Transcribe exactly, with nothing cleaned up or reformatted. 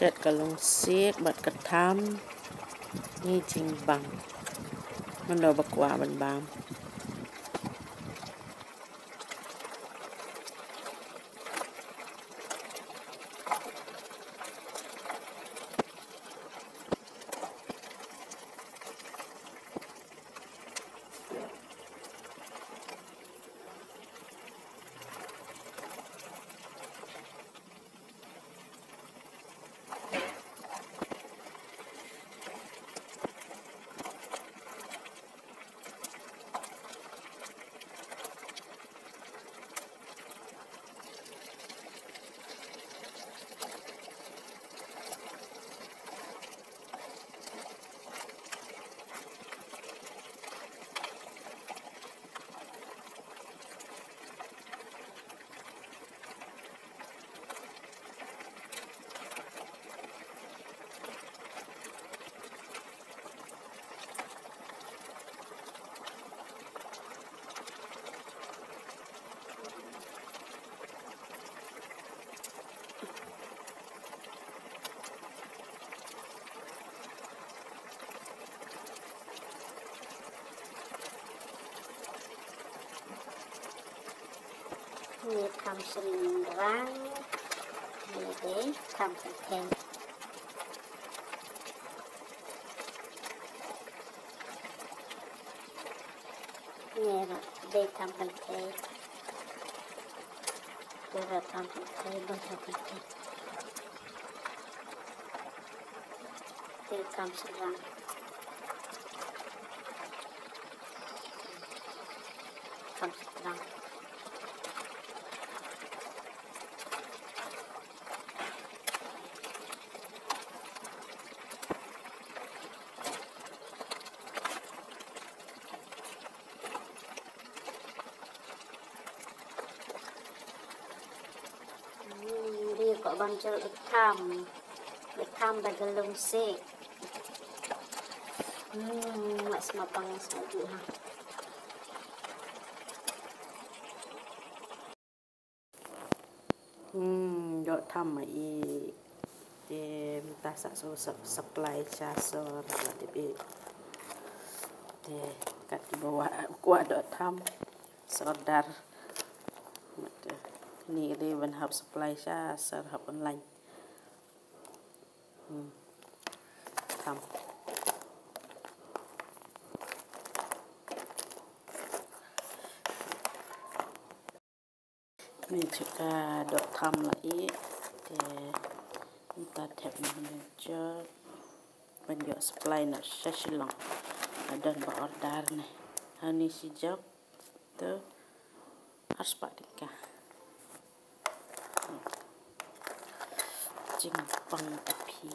Tet ka lungsiej bad ka tham. Ngi jingbang. Mano ba kwah ban bam. Ngi tham shynrang, ngi dei tham pynthei. Ngi dei tham pynthei. Ngi dei tham pynthei, bun tham pynthei. Te tham shynrang. Tham shynrang. Hmm, dei ko bam jel i tham. I tham da ka lungsiej. Hmm, mak sma pang sma ju ha. Hmm, doh tham ma i. Te mynta sa so sap-, supply sha sor la te bi. Te kat ba wa kwah doh tham. Sordar. Mate. Ni dei ban hap supply sha sor hap online. Hmm. Tham. Ni jaka doh tham la i te mynta thep na ni jok ban ïoh supply na sha Shillong. Don ba order ne. Ha ni shi jok. Tu arspah tyngka. Jingpang ka phi.